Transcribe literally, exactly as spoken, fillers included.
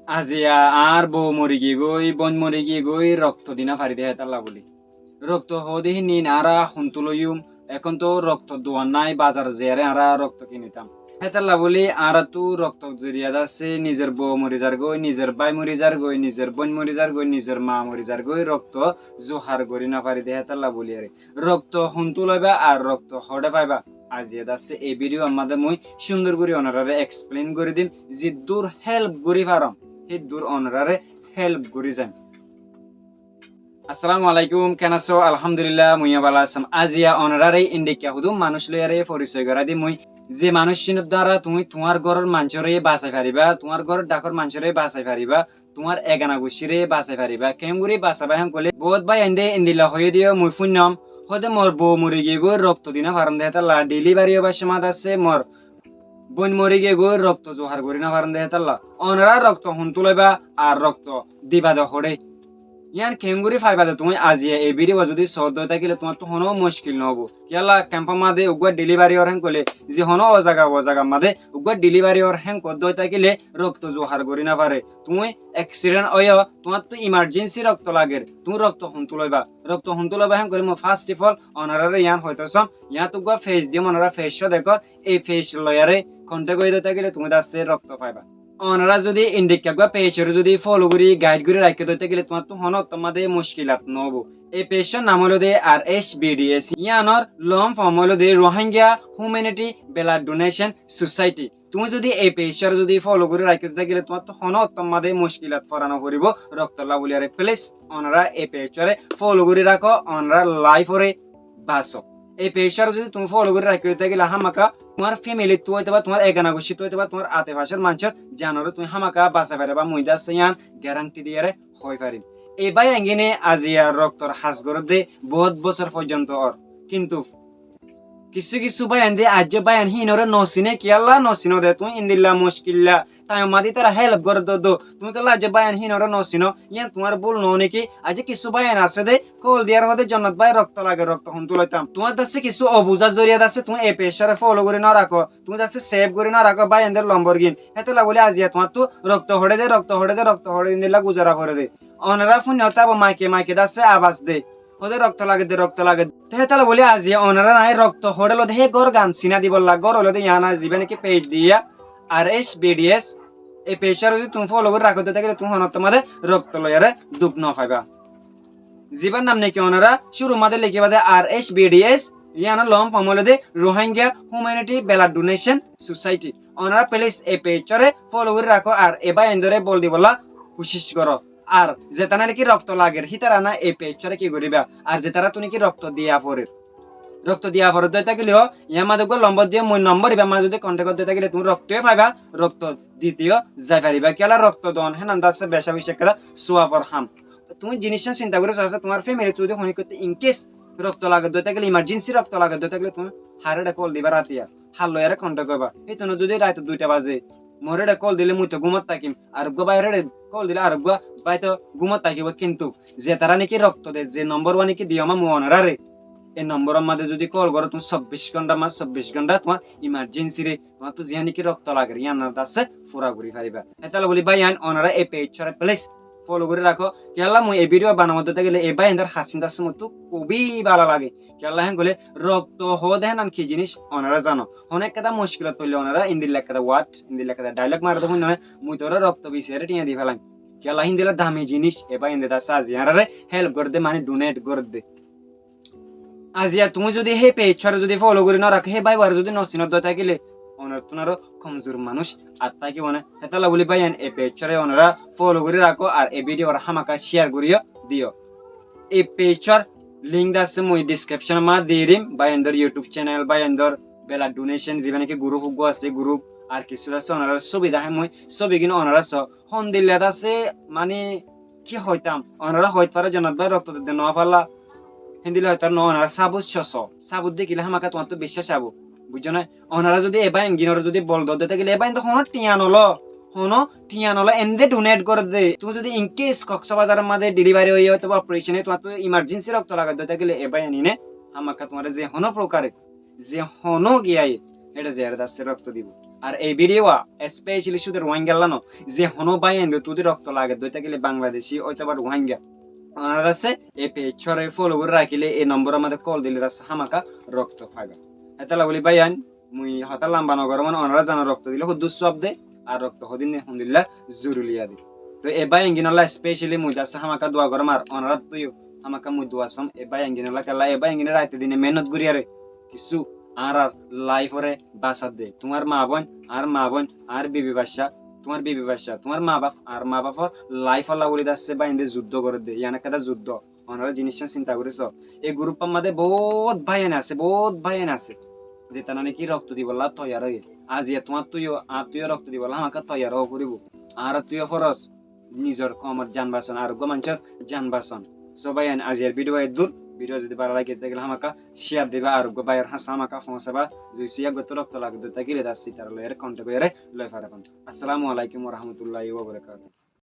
Aziya añár bou mori giyé goi, bóin mori giyé goi, rokto di no fari dé hétalla buli. Rokto hoóde hínin añára hontú loiyum, ehón to rokto duan nái, bazar zaiyaré añára rokto kinitam. Hétalla buli añáráttu rokto zoriya de asé, nizor bou mori zar goi, nizor bái mori zar goi, nizor bóin mori zar goi, nizor maa mori zar goi, rokto zuhar gorí no fari dé hétalla buliyaré. Rokto hontú loiba ar rokto hoçé faiba, aziya de asé ei video ammáde mui cúndor gorí onoráre explain gorí dim, ziddur help gorí farom híddur onoráre help gorí zaim. Assalamu alaikum, ken asó? Alhamdulillah, mui yó bála asóm. Aziya onoráre indikka hudum manúic loiyaré forisoi gorái dim mui. Ze manúiccúnor duara tuñí tuáñr góror maincóre basai faribá, tuáñr góror dhákor maincóre basai faribá, tuáñr egana guccíre basai faribá. Keéngorí basaiba héen hoilé, boóut báiyainde endilla hoiyé dé yó mui fúinnom, hoóde mor bou mori giyé goi, rokto di no faron dé hétalla, delivery óibar cómot asé mor bóin mori giyé goi, rokto zuhar gorí no faron dé hétalla. Onorá rokto hontú loiba ar rokto diba de hoçé, yían keéngorí faiba de tuñí aziya ei video zodi soódde ói tákile tuáñrttu honó muckil noóibo. Kiyólla kemfór máde uggúa delivery ór héen hoilé, ze honó ozaga ozagar máde uggúa delivery ór héen hoódde ói tákile rokto zuhar gorí no fare. Tuñí accident óiyo, tuáñrttu emergency rokto lager, tuñí rokto hontú loiba? Rokto hontú loiba héen hoilé mui first of all onoráre yían hoitó sóm, yíañttu uggúa page diyum, onorá page cóo dekór, ei page loiyaré contact ói dé tákile tuñí de asé rokto faiba. Onorá zodi indikka uggúa page oré zodi follow gorí guide gorí raikké dé tákile tuáñrttu honó ottór máde muckilat noóibo. Ei page or nam óilde R H B D S, yíanor long form óilde Rohingya Humanity Blood Donation Society. Tuñí zodi ei page oré zodi follow gorí raikké dé tákile tuáñrttu honó ottór máde muckilat fora no foribó roktolla buliyaré. Please onorá ei page oré follow gorí rakó, onorá life oré baso. Ei page oré zodi tuñí follow gorí raikké dé tákile hámaka tuáñr family ttu óitou ba, tuáñr egana guccí ttu óitou ba, tuáñr ate facór maincór zanoré tuñí hámaka basai faribá, mui de asé yían guarantee diyaré hoi farim. Ei báiyain gíne aziya roktor ham gorédde boóut bosór foijjonto ór. Kintu kissú kissú báiyain de aijjó báiyain híinoré no siné, kiyólla no sinó de, tuñí endilla muckilla time or máde ítara help gorédde dé, tuñí kiyólla aijjó báiyain híinoré no sinó, yían tuáñr búl noó néki? Aijjó kissú báiyain asé dé, call diyar hoóde Jonnot bái rokto lager, rokto hontú loitam. Tuáñr de asé kissú obuzar zoriya de asé, tuñí ei page oré follow gorí no rakó, tuñí de asé save gorí no rakó báiyaindor lombor gín. Hétolla buli aziya tuáñrttu rokto hoçé dé, rokto hoçé dé, rokto hoçé dé, endilla guzara foré dé. Onorá fúinno táibo maike maike de asé abas de, hoóde rokto lagedde, rokto lagedde. Te hétolla buli aziya onorá nái rokto hoçé lode hé górgan siná dibolla, gór óilde yían ar zibá néki page diya R H B D S, ei page oré zodi tuñí follow gorí rakó dé tákile tuñí honó ottór máde rokto loiyaré duk no faiba. Zibár nam néki onorá cúrur máde lekíba de R H B D S, yíanor long form óilde Rohingya Humanity Blood Donation Society. Onorá please ei page oré follow gorí rakó ar ei báiyaindoré bol dibolla kucíc goró. Ar zetará néki rokto lager hítará na ei page oré ki goríba, ar zetaráttu néki rokto diya forer, rokto diya forer dé ói tákile yó, yían máde uggúa lombor diyum, mui lombor ibár máde zodi contact gorédde ói tákile tuñí rokto yó faiba, rokto dite yó zai faribá. Kiyólla rokto don hénan de asé becá foicá ekkán suafor ham. Tuñí jiníccán sinta gorí só, tuáñr family ttu zodi honíkka in case rokto lagedde ói tákile, emergency rokto lagedde ói tákile tuñí haré call diba, ratiya har loiyaré contact goríba. Hítunot zodi raito duita baze moré call dile mui to gúmot tákim, ar uggúa báire call dile ar uggúa bái to gúmot tákibo. Kintu zetará néki rokto de, ze nombor wá néki diyum mui onoráre, ei nombor or máde zodi call goró tuñí sobbic gónta, mane sobbic gónta tuáñr emergency re tuáñrttu ziyán néki rokto lager yían de asé fura gorí faribá. Hétolla buli báiyain onorá ei page oré please follow gorí rakó. Kiyólla mui ei video banamot dé tákile ei báiyaindor ham de asé mottú kúbi bála lage. Kiyólla héen hoilé rokto hoóde hénan ki jiníc onorá zano. Honó ekkán muckilot foille onorá endilla ekkán word, endilla ekkán dialogue mare dé fúinno né, mui toré rokto bisiyaré thiañ di félaiyum. Kiyólla héndilla dami jiníc ei báiyainde de asé aziya añáráre help gorédde, mane donate gorédde. Aziya tuñí zodi hé page oré zodi follow gorí no rakó, hé bái uare zodi no sinódde ói tákile, onoráttu aró komzur manúic ar tákibo né. Hétolla buli báiyain ei page oré onorá follow gorí rakó ar ei video oré hámaka share gorí yó diyó. Ei page or link de asé mui description or máde di dim, báiyaindor YouTube channel, báiyaindor blood donation zibá néki group uggúa asé, group ar kissú de asé, onorá sóbi de hé mui sóbi gín onorá só. Hondilla de asé, mane ki hoitám, onorá hoit faró Jonnot bái rokto dede no falla, héndilla hoit faró no, onorá sabut só, sabut dekíle hámaka tuáñrttu biccác aibó, buijjó né? Onorá zodi ei báiyain gínoré zodi bol dodde tákile, ei báiyain de honó thiañ no lo, honó thiañ no lo, ende donate gorédde. Tuñí zodi in case Cox's Bazar or máde delivery óiye ótoba operation óiye tuáñrttu emergency rokto lagedde tákile, ei báiyain íne hámaka tuáñre ze honó prokare, ze honó giyáye, héçe ziyaré de asé rokto dibo. Ar ei video wa especially cúde Ruáingalla no, ze honó báiyain de tuáñrde rokto lage dói tákile Bangladeshi óitoba Ruáinga, onorá asé ei page ore follow gorí rakíle ei nombor or mazé call dile asé hámaka rokto faiba. Hétolla buli báiyain, mui hotá lamba no gorór, mane onorá zano rokto dile hoddúr suab de, ar rokto hodin ne hondilla zoruri de. Toi ei báiyain gínolla especially mui asé hámaka dua gorór, ar onoráttu yó hámaka mui dua som. Ei báiyain gínolla kiyólla, ei báiyain gíne raite dine mehénnot gorí aré kissú añárar life ore basar de. Tuáñr ma boin, añár ma boin, añár bibi bacca, tuáñr bibi bacca, tuáñr ma baf, añár ma baf or life olla buli asé báiyain de zuddó gorér de. Yián ekkán zuddó. Onorá ziníccán sinta gorí só. Ei group or mazé bout báiyain asé, bout báiyain asé, zetará náki rokto dibolla toiyar óiye. Aziya tuáñrttu yó, añárttu yó rokto dibolla hámaka toiyar ówa foribó. Añáráttu yó foros nizor koumor jan basan, ar uggwá maincór jan basan. So báiyain, aziyar video wa eddúr. Video zodi bála lage tákile hámaka share diba, ar uggwá báiyor hañsé hámaka foóñsaiba. Zodi siyá gottú rokto lage dói tákile asé tará loi contact gorí loi fariban. Assalamu alaikum wa rahmatullahi wa barakatuhu.